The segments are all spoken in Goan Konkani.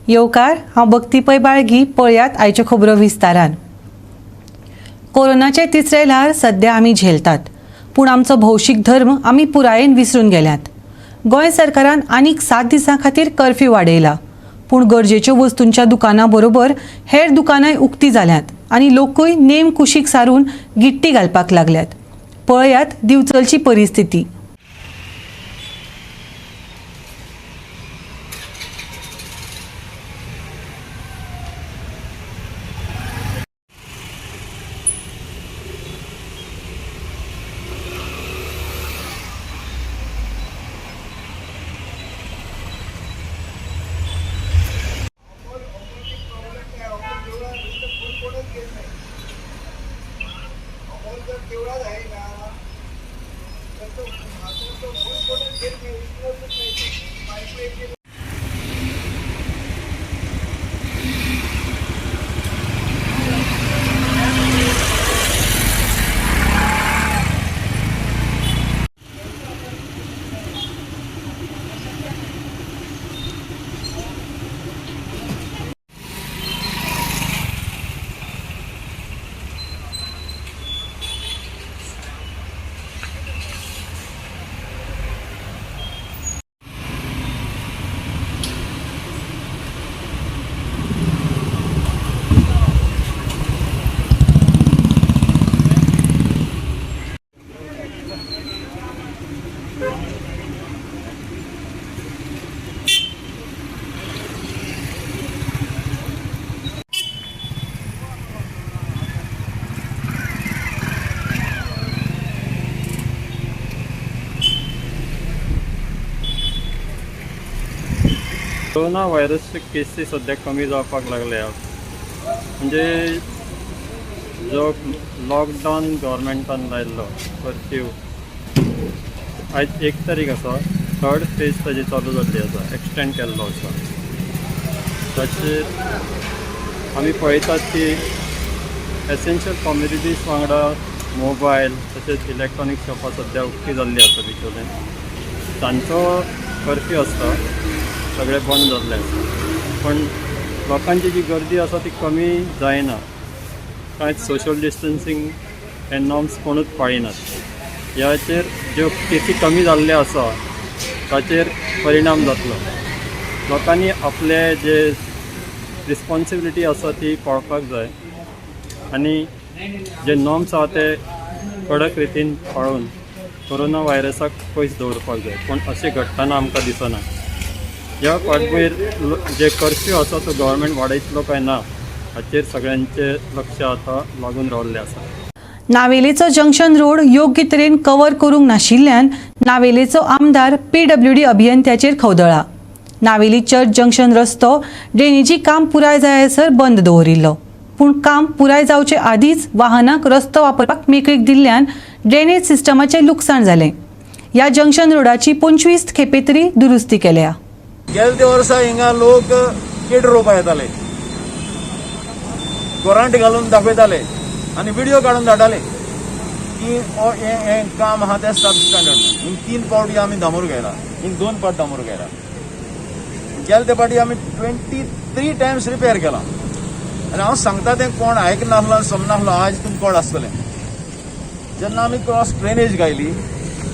येवकार, हांव भक्ती पै बाळगी. पळयात आयच्यो खबरो विस्तारान. कोरोनाचे तिसरे ल्हार सध्या आमी झेलतात, पूण आमचो भौशीक धर्म आमी पुरायेन विसरून गेल्यात. गोंय सरकारान आनीक 7 दिसां खातीर कर्फ्यू वाडयला, पूण गरजेच्यो वस्तूंच्या दुकानां बरोबर हेर दुकानांय उक्ती जाल्यांत आनी लोकूय नेम कुशीक सारून गिट्टी घालपाक लागल्यात. पळयात दिवचलची परिस्थिती. कोरोना व्हायरसचे केसी सद्याक कमी जावपाक लागल्या. म्हणजे जो लॉकडावन गव्हर्मेंटान लायल्लो कर्फ्यू आयज 1 तारीख आसा, थर्ड फेज ताजी चालू जाल्ली आसा, एक्सटेंड केल्लो आसा. ताचेर आमी पळयतात की एसेन्शियल कॉम्युनिटीज वांगडा मोबायल तशेंच इलेक्ट्रॉनीक शॉपां सद्या उक्ती जाल्ली आसा. बिचोले तांचो कर्फ्यू आसता, सगळें बंद जाल्लें आसा, पण लोकांची जी गर्दी आसा ती कमी जायना. कांयच सोशल डिस्टन्सींग हे नॉर्म्स कोणूच पाळिनात. ह्याचेर ज्यो केसी कमी जाल्ल्यो आसा ताचेर परिणाम जातलो. लोकांनी आपले जे रिस्पॉन्सिबिलिटी आसा ती पाळपाक जाय आनी जे नॉर्म्स आसा ते कडक रितीन पाळून कोरोना व्हायरसाक पयस दवरपाक जाय. पूण अशें घडटना आमकां दिसना. ह्या फाटभूंयेर जे कर्फ्यू आसा तो गव्हर्मेंट वाडयतलो काय ना हाचेर सगळ्यांचे लक्ष आतां लागून रावल्लें आसा. नावेलेचो जंक्शन रोड योग्य तरेन कव्हर करूंक नाशिल्ल्यान नावेलेचो आमदार पीडब्ल्यूडी अभियंत्याचेर खवदळा. नावेली चर्च जंक्शन रस्तो ड्रेनेजी काम पुराय जायसर बंद दवरिल्लो, पूण काम पुराय जावचे आदींच वाहनांक रस्तो वापरपाक मेकळीक दिल्ल्यान ड्रेनेज सिस्टमाचें लुकसाण जालें. ह्या जंक्शन रोडाची 25 खेपे तरी दुरुस्ती केल्या. गेले ते वर्सा हिंगा लोक केड रोवपा येताले, कोरांट घालून दाखयताले आनी व्हिडिओ काडून धाडटाले की हें काम आहा तें सब स्टँडर्ड. हिंग 3 पावटी आमी दामोर घायला, हिंग 2 पावट दामोर घायला. गेले ते पावटी आमी 23 टायम्स रिपेर केला. आनी हांव सांगता तें कोण आयकनासलो आनी समनासलो, आज तुमकां कोण आसतलें. जेन्ना आमी क्रॉस ड्रेनेज घायली,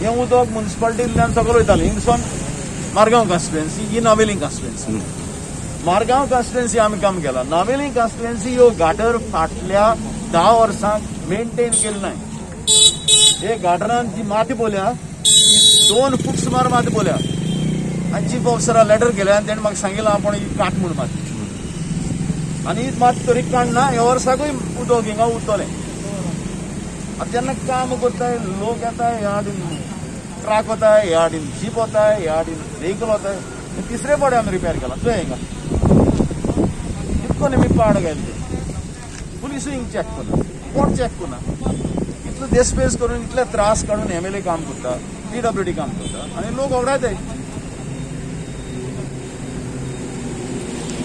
हें उदक मुन्सिपालिटींतल्यान सगळें वयतालें. हिंगसून मारगांव कॉन्स्टिट्युएन्सी ही नावेली कॉन्स्टिट्युएन्सी, मारगांव कॉन्स्टिट्युएन्सी आमी काम केला. नावेली कॉन्स्टिट्युएन्सी ह्यो गाटर फाटल्या 10 वर्सांक मेंटेन केली ना. हे गाटरान जी माती पोल्या 2 फूट सुमार माती पोल्या आनी चीफ ऑफिसरा लेटर केल्या आनी तेणें म्हाका सांगिलां आपूण ही काट म्हूण माती, आनी ही माती तरी काडना. ह्या वर्साकूय उदक हिंगा उरतलें. आतां जेन्ना काम करताय लोक येता, ह्या हाडून ट्रक वता, ह्या हाडीन जीप वता, ह्या हाडीन व्हेकल वता. तिसरे पावटी आमी रिपेर केला. चोय हिंगा इतको नेमी पाड घायले ते पुलिसूय हिंग चॅक करना, कोण चॅक करना. इतलो देसपेस करून इतले त्रास काडून एमएलए काम करता, पीडब्ल्यूडी काम करता आनी लोक ओगडायताय.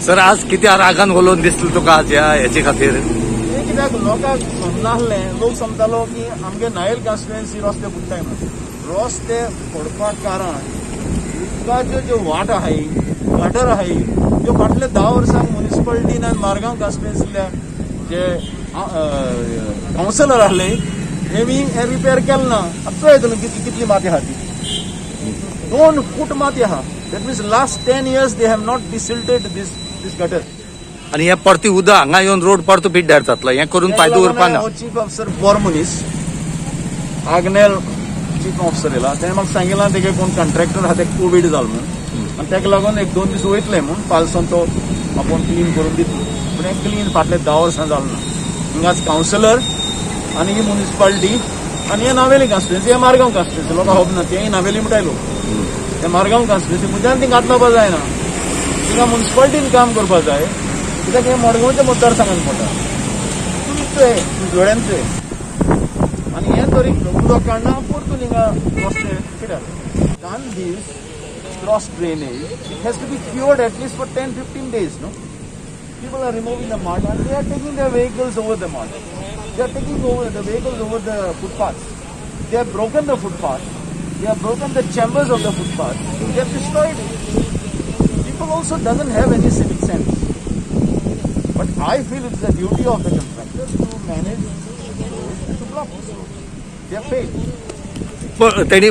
सर, आज किती रागान उलोवन दिसलो तुका आज ह्या हेचे खातीर? हें कित्याक लोकांक समजनासलें. लोक समजतालो की आमगे नायल कॉन्स्टिट्युएन्सी रस्ते बुडटाय म्हणून. रस्ते पडपाक कारण उदकाच्यो ज्यो वाट आहाय, गटर आहाय, त्यो फाटल्या 10 वर्सांक मुनिसिपालिटीन आनी मारगांव कॉन्स्टिट्युएन्सील्या जे कावन्सिलर आहले हेमी हें रिपेर केलें ना. आतां पळय तुमी कितली माती आहा ती, 2 फूट माती आहा. That means last 10 years they have not desilted this gutter. आनी हें परती उदक हांगा येवन रोड परतो पिड्ड्यार जातलो, हें करून फायदो उरपा ना. चीफ ऑफिसर बरो मनीस, आग्नेल चीफ ऑफिसर येयला, तेणें म्हाका सांगिलां तेगे कोण कॉन्ट्रॅक्टर आहा तेका कोवीड जालो म्हणून आनी तेका लागून 1-2 दीस वयतले म्हूण पालसान तो आपूण क्लीन करून दितलो. पूण हें क्लीन फाटले 10 वर्सां जालें ना. हिंगाच कावन्सिलर आनी ही मुनिसिपालिटी आनी हे नावेली कॉन्स्टिट्युएन्सी, हे मारगांव कॉन्स्टिट्युएन्सी, लोकांक खबर ना तेंय नावेली म्हणटाय लोक. हे मारगांव कॉन्स्टिट्युएन्सी मुद्यान ती घातलो जायना, तिंगा मुनिसिपालिटीन काम करपाक जाय. कित्याक हें मडगांवच्या मतदारसंघान पडटा, तुमचें जोड्यांचें आनी हें तरी उदक काडना परतून हिंगा रस्ते कित्याक done this cross drainage, it has to be cured at least for 10-15 days, no? People are removing the mud and they are taking their vehicles over the mud. They are taking over the vehicles over the footpaths. They have broken the footpath. They have broken the chambers of the footpath. They have destroyed it. People also doesn't have any civic sense. But I feel it's the duty of the contractors to manage the road and to block this road. They have failed. पण तेणी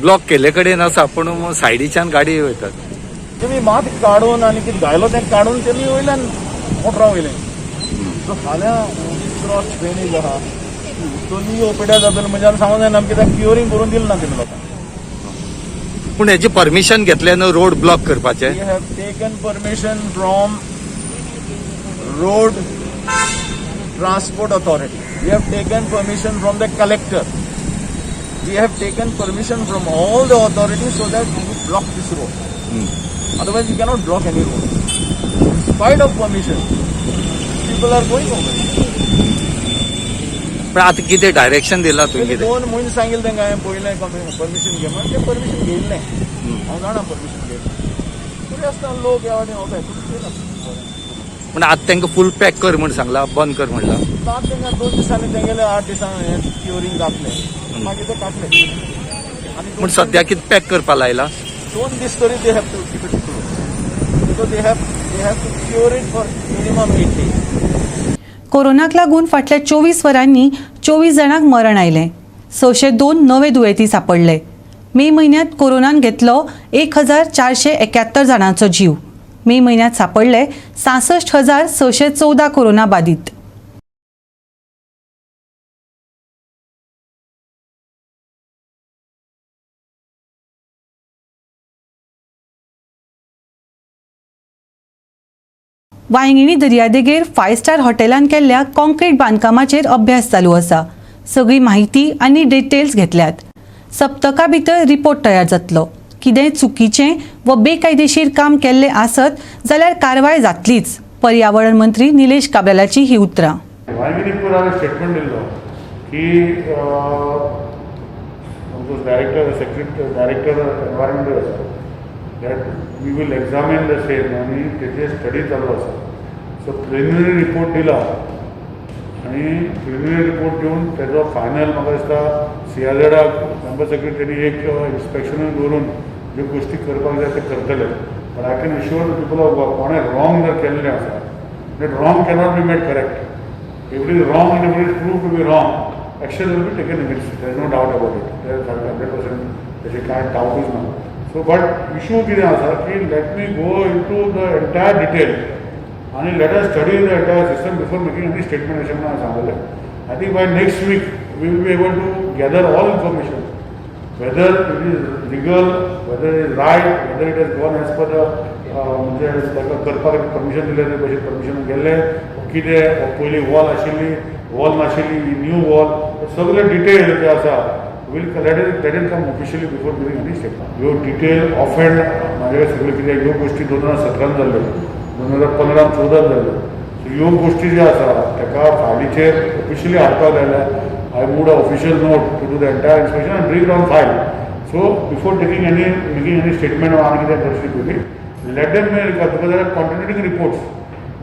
ब्लॉक केल्ले कडेन आसा, पूण सायडीच्यान गाडी वयतात. तुमी मात काडून आनी कितें घायलो तें काडून तेमी वयल्यान मोटरां वयलें. सो फाल्यां क्रॉस ड्रेनेज आहा दोनूय ओपेड्या जातले म्हणजे आमी सांगूंक जायना कित्याक क्युअरींग करून दिलें ना तेमी लोकांक. पूण हेची परमिशन घेतलें न्हू रोड ब्लॉक करपाचें? We have taken permission from Road Transport Authority. We have taken permission from the collector. We have taken permission from all the authorities so that we would block this road. Otherwise, you cannot block any road. In spite of permission, people are going over it. पण आतां कितें डायरेक्शन दिलां तुवें कितें? 2 म्हयने सांगिल्लें तांकां हांवें पयलें परमिशन घे म्हणून, तें परमिशन घेयल्लें. हांव जाणा परमिशन घेयल्लें, तरी आसतना लोक ह्या वाटेन वताय. पूण आतां तांकां फूल पॅक कर म्हूण सांगलां, बंद कर म्हणलां. आतां तांकां 2 दिसांनी तेंगेले 8 दिसांनी हें क्युअरींग जातलें, मागीर ते काडले. आनी पूण सद्या कितें पॅक करपा लायला? 2 दीस तरी they have to keep it close because they have to cure it for minimum 8 days. कोरोनाक लागून फाटल्या 24 वरांनी 24 जाणांक मरण आयलें. 602 नवे दुयेंती सापडले. मे म्हयन्यांत कोरोनान घेतलो 1471 जाणांचो जीव. मे म्हयन्यांत सापडले 66,614 कोरोना बादीत. वांयगिणी दर्यादेगेर 5 स्टार हॉटेलान केल्ल्या कॉन्क्रीट बांदकामाचेर अभ्यास चालू आसा. सगळी माहिती आनी डिटेल्स घेतल्यात. सप्तका भितर रिपोर्ट तयार जातलो. कितेंय चुकीचें व बेकायदेशीर काम केल्लें आसत जाल्यार कारवाय जातलीच, पर्यावरण मंत्री निलेश काब्रालाची ही उतरां. वांयगिणीपूर हांवें स्टेटमेंट दिल्लो की आमचो डायरेक्टर सेक्रेटरी डायरेक्टर एनवायरमेंट आसा that we will examine the same आनी तेजेर स्टडी चालू आसा. सो प्रिलिमिनरी रिपोर्ट दिला आनी प्रिलिमिनरी रिपोर्ट दिवन तेजो फायनल म्हाका दिसता सीआरझेडाक मेंबर सेक्रेटरी एक इन्स्पेक्शनूय दवरून ज्यो गोश्टी करपाक जाय ते करतले. But I can assure the people of Goa कोणें रॉंग जर केल्लें आसा that wrong cannot be made correct. If it is wrong and if it is proved to be wrong, action will be taken against it. There is no doubt about it. There is 100% तेजे कांय डावटूच ना. सो बट इशू कितें आसा की let me go into the entire detail आनी let us study the entire system before making any statement अशें म्हणून हांवें सांगलें. I think by next week we will be able to gather all information, whether it is legal, whether it is right, whether it has gone as per the म्हणजे ताका करपाक परमिशन दिलें ते भशेन परमिशन गेल्लें कितें, पयलीं वॉल आशिल्ली, वॉल नाशिल्ली, न्यू वॉल, सगळे डिटेल जे आसा will let it come officially before giving any statement. ह्यो डिटेल ऑफ हँड म्हाजे कडेन सगळ्यो कितें ह्यो गोश्टी 2017 जाल्ल्यो, 2015 14 जाल्ल्यो. सो ह्यो गोश्टी ज्यो आसा ताका फायलीचेर ऑफिशियली हाडपाक जाय जाल्यार I would official note to do the entire inspection and bring on file. So before taking any making any statement आनी कितें करचे पयलीं let them because there are contradicting reports.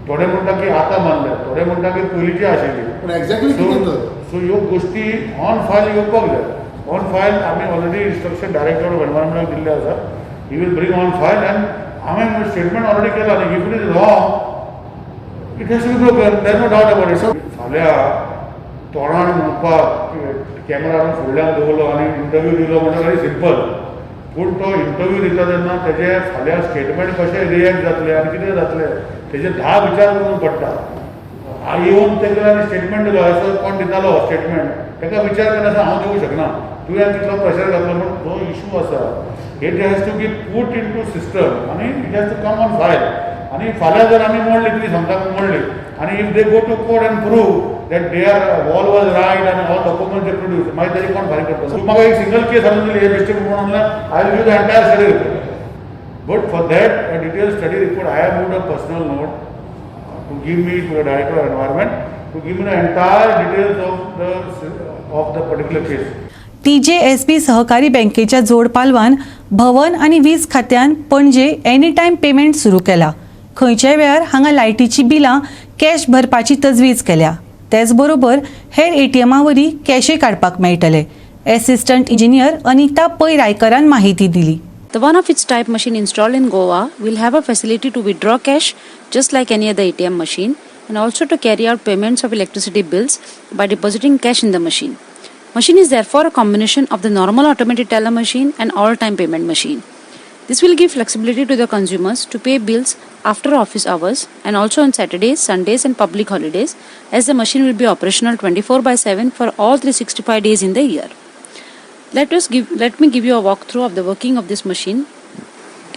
थोडे म्हणटा की आतां बांदल्या, थोडे म्हणटा की पयलींची आशिल्ली. एक्झॅक्टली कितें तर? सो ह्यो गोश्टी ऑन फायल येवपाक जाय. ऑन फायल आमी ऑलरेडी इन्स्ट्रक्शन डायरेक्टर ऑफ एनवायरमेंटाक दिल्ले आसा. He will bring on file and हांवें स्टेटमेंट ऑलरेडी केला न्ही. If it is wrong, it has to be broken, there no doubt about it. फाल्यां तोंडान म्हणपाक कॅमेरा फुडल्यान दवरलो आनी इंटरव्यू दिलो म्हणटा व्हेरी सिंपल. पूण तो इंटरव्यू दिता तेन्ना तेजे फाल्यां स्टेटमेंट कशें रिएक्ट जातलें आनी कितें जातलें तेजे 10 विचार करूंक पडटा. येवन तेजे आनी स्टेटमेंट दिलो असो कोण दितालो स्टेटमेंट ताका विचार करनासतना हांव दिवंक शकना. तुवें तितलो प्रेशर घातलो म्हण जो इशू आसा it has to be put into system आनी it has to come on file. आनी फाल्यां जर आमी मोडली, तुमी सांगता मोडली आनी if they go to court and prove that their wall was right आनी ऑल डॉक्युमेंट they produce, मागीर तेजी कोण फारीक करतलो? तूं म्हाका एक सिंगल केस हाडून दिली हे मिस्टेक म्हणून, I will give the entire study report. But for that a detail study report, I have moved a personal note to give me to the director of environment to give me the entire details of the particular case. TJSB सहकारी बँकेच्या जोडपालवान भवन आनी वीज खात्यान पणजे एनी टायम पेमेंट सुरू केला. खंयच्याय वेळार हांगा लायटीची बिलां कॅश भरपाची तजवीज केल्या. तेच बरोबर हेर एटीएमा वरवीं कॅशय काडपाक मेळटले. एसिस्टंट इंजिनियर अनिता पै रायकरान माहिती दिली. The one of its type machine installed in Goa will have a facility to withdraw cash just like any other ATM machine and also to carry out payments of electricity bills by depositing cash in the machine. Machine is therefore a combination of the normal automated teller machine and all-time payment machine. This will give flexibility to the consumers to pay bills after office hours and also on Saturdays, Sundays and public holidays, as the machine will be operational 24/7 for all 365 days in the year. Let me give you a walkthrough of the working of this machine.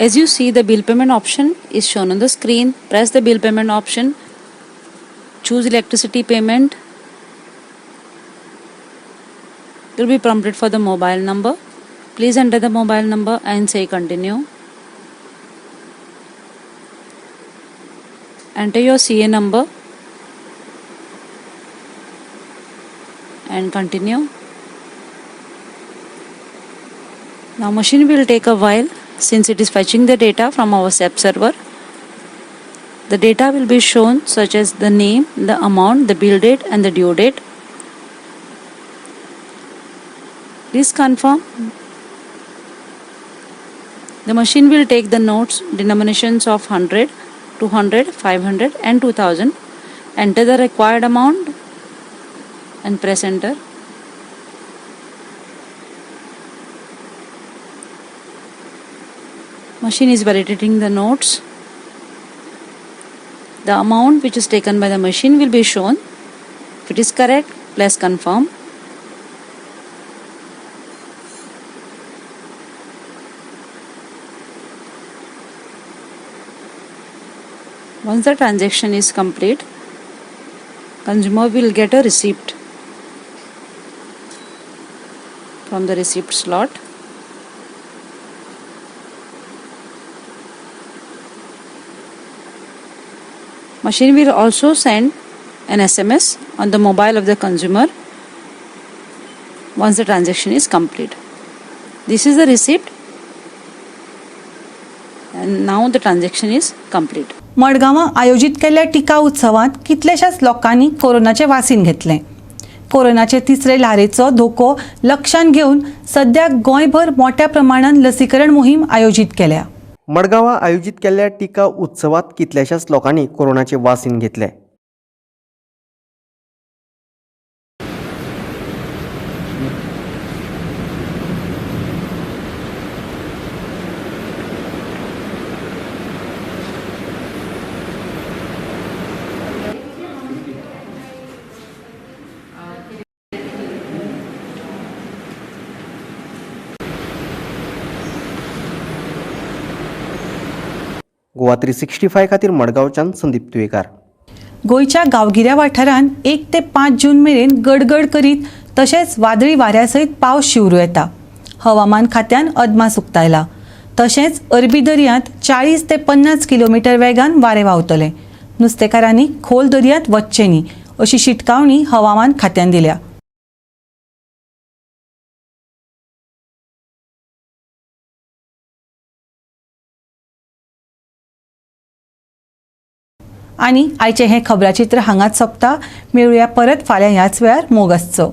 As you see, the bill payment option is shown on the screen. Press the bill payment option, choose electricity payment. You'll be prompted for the mobile number. Please enter the mobile number and say continue. Enter your CA number and continue. Now machine will take a while since it is fetching the data from our SEP server. The data will be shown such as the name, the amount, the bill date and the due date. Please confirm. The machine will take the notes denominations of 100, 200, 500 and 2000. Enter the required amount and press enter. Machine is validating the notes. The amount which is taken by the machine will be shown. If it is correct, press confirm. Once the transaction is complete, consumer will get a receipt from the receipt slot. Machine will also send an SMS on the mobile of the consumer once the transaction is complete. This is the receipt and now the transaction is complete. मडगांवां आयोजीत केल्ल्या टिका उत्सवांत कितल्याशाच लोकांनी कोरोनाचें वासीन घेतलें. कोरोनाचे तिसरे ल्हारेचो धोको लक्षांत घेवन सद्या गोंयभर मोठ्या प्रमाणान लसीकरण मोहीम आयोजीत केल्या. मडगांवां आयोजीत केल्ल्या टिका उत्सवांत कितल्याशाच लोकांनी कोरोनाचें वासीन घेतलें. गोवा 365 खातीर मडगांवच्यान संदीप तुयेकार. गोंयच्या गांवगिऱ्या वाठारांत 1 ते 5 जून मेरेन गडगड करीत तशेंच वादळी वाऱ्या सयत पावस शिंवरूं येता. हवामान खात्यान अदमास उक्तायला. तशेंच अरबी दर्यांत 40 ते 50 किलोमिटर वेगान वारें व्हांवतलें. नुस्तेकारांनी खोल दर्यांत वचचें न्ही अशी शिटकावणी हवामान खात्यान दिल्या. आनी आयचें हें खबराचित्र हांगाच सोंपता. मेळुया परत फाल्यां ह्याच वेळार. मोग आसचो.